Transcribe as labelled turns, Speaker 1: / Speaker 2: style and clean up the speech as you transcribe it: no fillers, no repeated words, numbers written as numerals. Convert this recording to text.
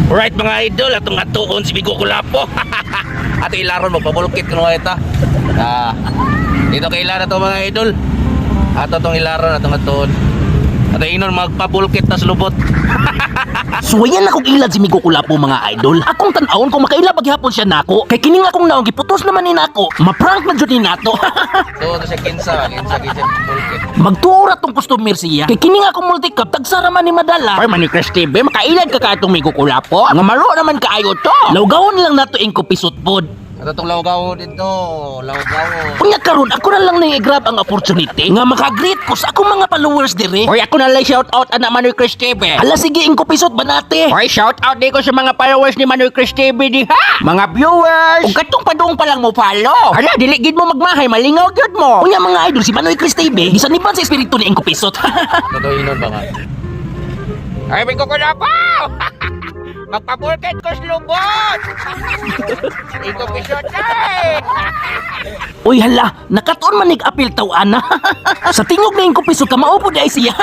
Speaker 1: Alright, mga idol, atong atuon si Bigo Kulapo. Ato ilaron mo pabulkit kuno ita. Ah. Dito kay ilara to, mga idol. Ato tong ilaron atong atuon. Ato inon magpabulkit tas lubot.
Speaker 2: Suwayan akong ilad si Migo Kulapo, mga idol. Akong tan-awon kung makaila paghapon siya nako. Kay kining akong naong giputos naman ni nako. Ma-prank na jud ni nato.
Speaker 1: To to siya kinsa, kinsa kinsa bulkit.
Speaker 2: Magtuo ra tong customer siya. Kay kining akong multicab tagsara man ni madala.
Speaker 3: Oy, Manoy Chris TV, makailan ka katong Migo Kulapo? Nga maro naman kaayo to.
Speaker 2: Lawgawon lang nato ing kupisot pod.
Speaker 1: Ato tong lawgaw dito, lawgaw.
Speaker 2: Unya karon ako na lang nang i-grab ang opportunity nga makagreet ko sa akong mga followers dire.
Speaker 3: Oy, ako na lang shout out ana, Manoy Chris TV.
Speaker 2: Hala, sige, ing kupisot ba nate?
Speaker 3: Oy, shout out di ko sa mga followers ni Manoy Chris TV diha. Mga viewers. Ug katong padung pa lang mo follow. Hala, dili gid mo magmahay, malingaw gyud mo.
Speaker 2: Unya, mga idol, si Manoy Chris TV gisaniban sa espiritu ni ing kupisot.
Speaker 1: Ato inon ba nga?
Speaker 3: Ay, Migo Kulapo! Magpabulkit ko sa lubot! Ikaw pisot na eh!
Speaker 2: Uy hala, nakatuon man nig apil taw ana. Sa tingog na ing kupisot ka maupo di ay siya.